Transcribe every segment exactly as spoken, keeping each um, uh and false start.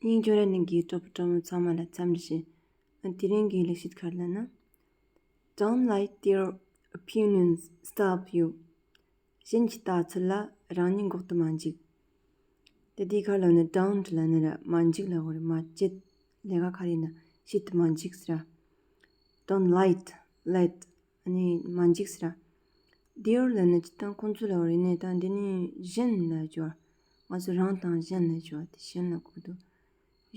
སྙིང་རྗེ་ར་ནི་གི་གྲོགས་པོ་གྲོགས་མོ་ཚང་མ་ལ་འཚམས་འདྲི་ཞུ། དེ་རིང་གི་ལེགས་བཤད་ག་རེ་ལབ་ན། Don't let their opinions stop you. གཞན་གྱི་ལྟ་ཚུལ་ལ་རང་ཉིད་འགོག་ཏུ་མ་འཇུག་དེ་དེའི་ཁ་ལ་ནི་don't ལ་ནི་ར་མ་འཇུག་ལ་གོ་རེ་མ་བྱེད། ལས་ཀ་ག་རེ་ན་བྱེད་དུ་མ་འཇུག་ཟེར་ར། Don't let, let ཨ་ནི་མ་འཇུག་ཟེར་ར། Their ལ་ནི་ཅི་དང་ཁོང་ཚོ་ལ་གོ་རེ་ནི་དང་འདི་ནི་གཞན་ལ་བྱོ། ང་ཚོ་རང་དང་གཞན་ལ་བྱོ་དེ་གཞན་ལ་གོ་དུ།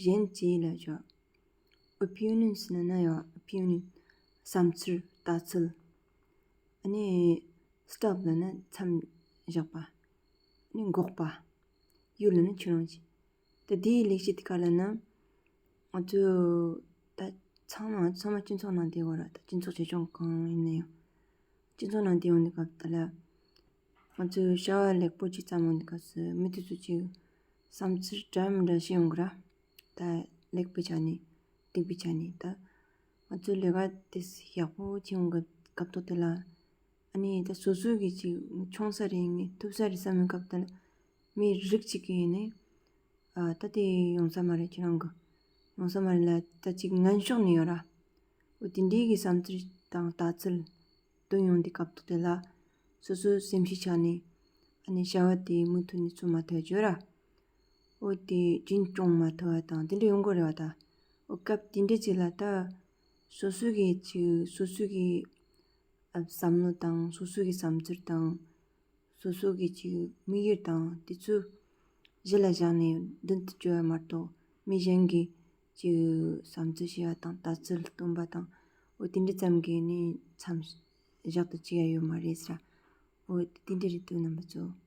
གཞན་གྱི་ལ་བྱོ། Opinions ལ་ན་ཡོ་opinion བསམ་ཚུལ་ལྟ་ཚུལ། ཨ་ནི་stop ལ་ན་མཚམས་བཞག་པ། ཨ་ནི་འགོག་པ། you ལ་ན་ཁྱོད་རང་གི་དེ་དེའི་ལེགས་བཤད་དེ་ག་ལ་ན། ང་ཚོ་ད་ཚང་མ་ཚང་མ་སྤྱི་ཚོགས་ནང་བསྡད་ཡོད་ར། ད་སྤྱི་ཚོགས་ཆེ་ཆུང་གང་ཡིན་ན་ཡང་། སྤྱི་ཚོགས་ནང་བསྡད་ཡོང་དུས་སྐབས་དེ་ལ། ང་ཚོས་བྱ་བ་ལེགས་པོ་ཅིག་བརྩམས་ཡོང་དུས་སྐབས་སུ་མི་དེ་ཚོ་ཅིག་བསམ་ཚུལ་འདྲ་མི་འདྲ་བཤད་ཡོང་གི་ར། ད་ལེགས་པའི་ཆ་ནས་སྡིག་པའི་ཆ་ནས་ད། ང་ཚོའི་ལས་ཀ་དེ་ཡག་པོ་བྱེད་ཡོང་གི་སྐབས་ཐོག་དེ་ལ། ཨ་ནི་ད་སོ་སོ་གི་ཅིག་ཆུང་ས་རེད་ངས་ཐུབ་ས་རེད་བསམ་ཡོང་སྐབས་དེ་ལ། མི་རིགས་གཅིག་གིས་ནི། ཨ་ད་དེ་ཡོང་ས་མ་རེད་ཁྱེད་རང་གི་ཡོང་ས་མ་རེད་ལ་ད་ཅིག་ངན་ཕྱོགས་ནས་ཡོད་ར། འོ་དེ་འདྲའི་གི་བསམ་ཚུལ་དང་ལྟ་ཚུལ་བཏོན་ཡོང་དུས་སྐབས་ཐོག་དེ་ལ། སོ་སོའི་སེམས་ཤུགས་ཆག་ནས། ཨ་ནི་བྱ་བ་དེ་མུ་མཐུད་ནས་ཚུགས་མ་ཐུབ་བརྗོད་ར། འོ་དེ་རྒྱུན་སྐྱོང་མ་ཐུབ་པ་དང་དེ་འདྲ་ཡོང་གི་རེད་བ་ད། འོ་སྐབས་དེ་འདྲ་ཅིག་ལ་ད། སོ་སོ་གི་ཅིག་སོ་སོ་གི་ཨ་བསམ་བློ་དང་སོ་སོ་གི་བསམ་ཚུལ་དང་། སོ་སོ་གི་ཅིག་དམིགས་ཡུལ་དང་དེ་ཚོ་གཞི་ལ་བཞག་ནས་མདུན་དུ་སྐྱོད་ཡ་མ་གཏོགས་མི་གཞན་གྱི་ཅིག་བསམ་ཚུལ་བཤད་ཡ་དང་ལྟ་ཚུལ་སྟོན་པ་དང་། འོ་དེ་འདྲ་ཙམ་གྱིས་ནི་མཚམས་བཞག་ཏུ་བཅུག་ཡ་ཡོད་མ་རེད་ཟེར། འོ་དེ་འདྲ་རེད་འདུག་རྣམ་པ་ཚོ།